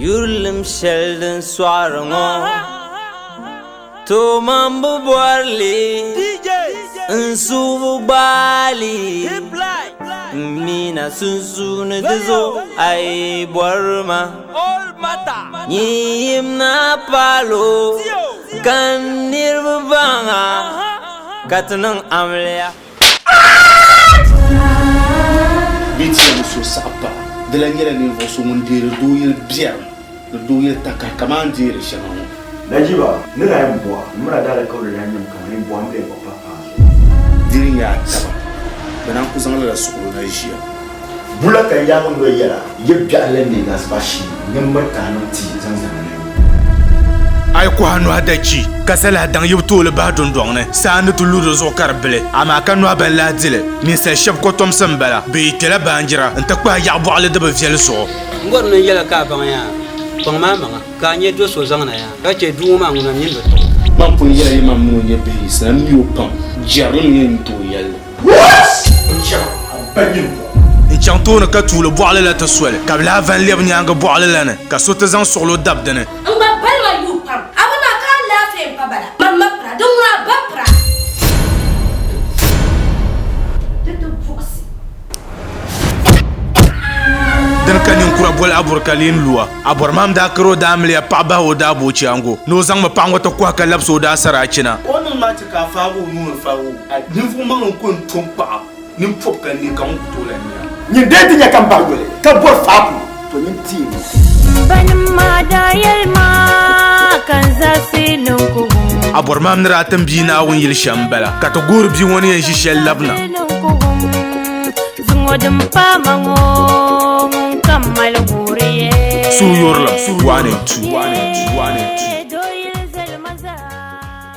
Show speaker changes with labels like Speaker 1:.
Speaker 1: Yurilim shɛli din sɔɣiri ŋɔ, Tooman bi bɔri li, n suhu bi gbaai li, m mi na sunsuuni di zuɣu a yi bɔri ma. Nyin yim na palo ka n niriba baŋ a, ka ti niŋ amiliya.
Speaker 2: Bɛ ti yɛli so saɣi paɣa, di lan nyɛla ninvuɣ so ŋun deeri doo yɛl biɛrim ni doo yɛl takahi kaman n deeri shɛŋa ŋɔ.
Speaker 3: Najiba, ni daa yɛn bɔha, m miri a daalikauli daa nyɛmi kaman yi bɔhim bee n-kpuɣi pa paai zuɣu.
Speaker 2: Di ni nyɛ a taba, bɛ naan ku zaŋ lala suɣilo na ʒiya.
Speaker 3: Bula ka yaagi noli yɛla, Yɛ biɛɣu la neegi asiba shee, nyɛ m-miri ka a niŋ ti zaŋ zaŋ na yo.
Speaker 4: A yi kɔhi a nɔhi dachi, ka sa lahi daŋ yibu tooi li bahi dundɔŋ ni, saa ni ti lu di zuɣu ka di bili, amaa ka nɔhi ban lahi di li. Ninsal shɛb kɔtomsi m-bala, bɛ yi kpɛla baanjira nti kpahi yaɣi bɔɣili di bi viɛli zuɣu.
Speaker 5: M bɔri ni n yɛli ka a baŋ yaa, kpaŋ maa maŋa, ka a nya do so zaŋ na yaa, ka chɛ duu ŋɔ maa ŋuna mini bi tuɣi.
Speaker 2: Man pun yɛla yi mam ni o nyɛ bihi yiɣisina, m mi o pam, jɛrilim n-yɛn tooi yɛli li.
Speaker 4: N chaŋ tooni ka tuuli bɔɣili la ti soli, ka bɛ lahi va n-lɛbi nyaaŋa bɔɣili la ni, ka so ti zaŋ suɣilo dabi di ni.
Speaker 6: N gba bali ma yuui pam, a bi maa ka alaafee m-pa bala. Man ma pira, din ŋuna a ba pira. Di ti buɣisi.
Speaker 4: Dini ka ninkura boli Aburkaliin lua. Abɔrmaam daa kari o daamiliya paɣa bahi o daaboochiango ni o zaŋmi paɣa ŋɔ ti kɔhi ka labisi o daasaraachina.
Speaker 2: O niŋ maa chɛ ka a faag o nuu ni faag o. Ninvuɣ maŋli n-ko n-to m-paɣa nini pɔbi ka neei ka ŋun ku tooi lan nya.
Speaker 3: Nyin dee ti nya ka m bahi yoli, ka bɔri faabu, to nyin teemi.
Speaker 7: Banim maa daa yɛli ma ka n zaɣisi ni n ku wum.
Speaker 4: A bɔri maam ni daa tim bia Naawuni yili shɛm m-bala, ka ti guhiri bia ŋɔ ni yɛn ʒi shɛli labina.
Speaker 7: Ni n ku wum zuŋɔ din paai ma ŋɔ, ŋun kam mali guuri ye.
Speaker 4: Suhuyurilim, 1 and 2, 1 and 2, 1 and 2.